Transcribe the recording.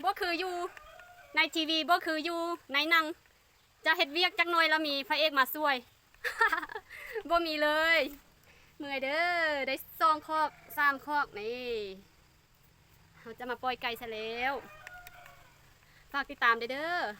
Bos khwv yus, nais T V bos khwv yus, nais neeg, cov hej viaj cag noi los mis pha ej mas xuais, bos mis lawm. Mws dawb, dawb xooj khoj xaam khoj ne, cov mas poi kais xas lev, faj tiv tam dawb dawb.